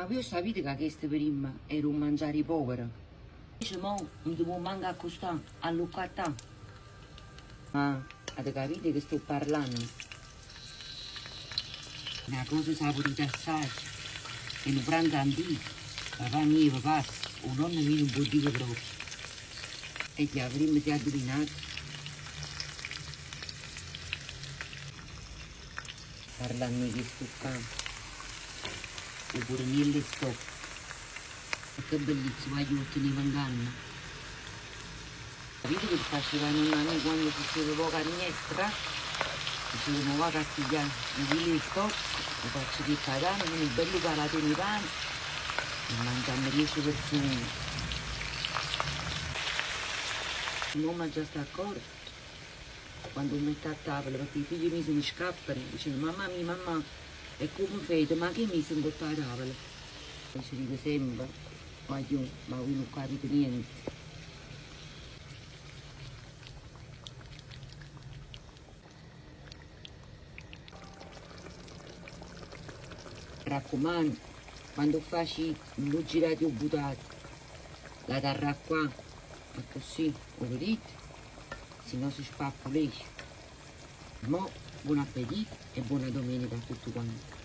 voi sapite ca chesto primma era 'o mangiare 'e povere. Invece mo nun te può manco accustà a lo 'ccattà. Ma avete capito 'e che sto parlanno? Na cosa sapurita assaje, è nu pranzo antico, papà mio ve passa, 'o nonno mio nun può dico proprio. E gghià, vedimmo si adduvinate. Parlanno 'e chestu ccà, 'o curniello 'e stoppa. E che bellizza, guagliù, 'o tenevo 'nganna. Sapite che faceva 'a nonna mia quanno ce steva poca gnestra? Diceva, mo vaco a piglià nu chilo 'e stoppa, 'o faccio cu 'e patane, cu nu bellu palatone 'e pane e mangiammo diece perzone. Mo m'aggia sta accorta quando 'o metto a tavola pecché 'e figlie miei se ne scappano, diceno, mamma mia, mammà, e comme fete, ma che 'e miso 'ncopp' 'a tavola? E ce dico sempe, guagliù, ma vui nun capite niente. Raccumanno, quando 'o facite, nun 'o girate 'o vutate, l'ate arracquà, accussì, 'o vedite? Si no se spappuleja. Mo buon appetito e buona domenica a tutte quante.